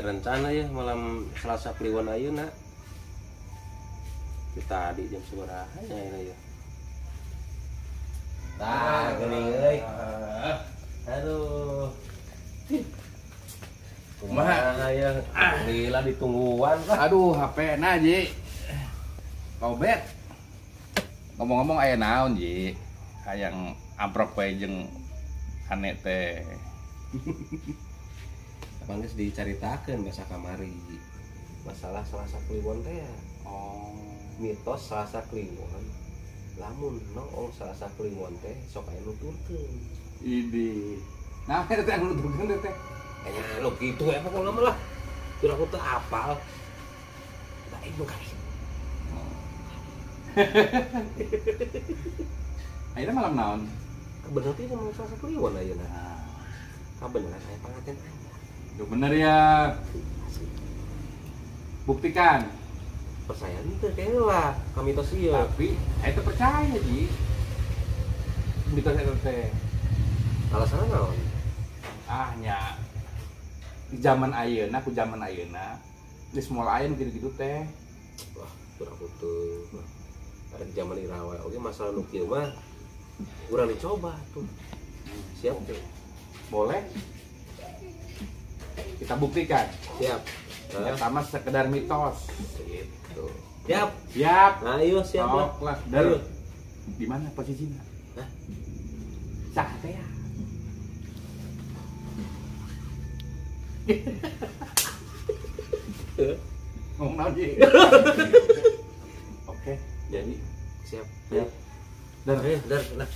Aya rencana ya malam Selasa Kliwon ayeuna. Di tadi jam sabaraha nya ayeuna ya. Tah geuning euy. Aduh. Kumaha ya? Lila ditungguan lah. Aduh, HP na Ji. Kobet. Ngomong-ngomong aya naon Ji? Hayang amprok we jeung ane teh. Kapan geus dicaritakeun basa kamari. Masalah Selasa Kliwon teh ya. Oh. Mitos Selasa Kliwon. Lamun noong Selasa Kliwon teh sok aya nuturkeun. Idi. Nah, eta teh anu nuturkeun teh. Kayaknya lo gitu ya pokoknya mah lah. Kira aku tuh apal. Gaib gaib. Ayeuna malam naon? Kebeneran teh malam Selasa Kliwon ayeuna. Kabeneran aya panganten anyar. Itu bener ya. Buktikan. Percaya henteu kayaknya lah kami tos ieu. Tapi eta percaya Ji. Mitos eta teh. Alasanna naon? Ah nya. Di zaman ayeuna ku zaman ayeuna geus moal aya nu kitu-kitu teh. Wah, kurang tuh. Ada di zaman irawa oge masalah nu kieu mah urang dicoba tuh. Siap tuh. Boleh. Kita buktikan. Siap. Pertama sekedar mitos gitu. Siap. Siap. Nah, ayo siap lah. Lah. Dar. Di mana posisinya? Hah? Sah teh ya. Ngomong naon Ji? Oke, jadi siap. Siap. Dar, ayo, dar, lah.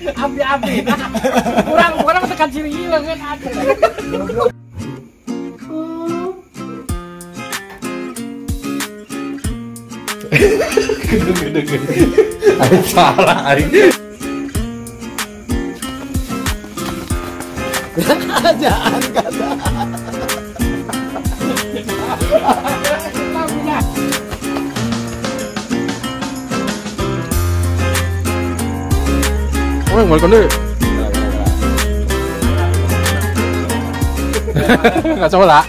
Abi-abi. Kurang tekan ciri leungeun atuh. Gede-gede. Aing salah aing. Jangan kata. Oh, balik deh. Nggak salah.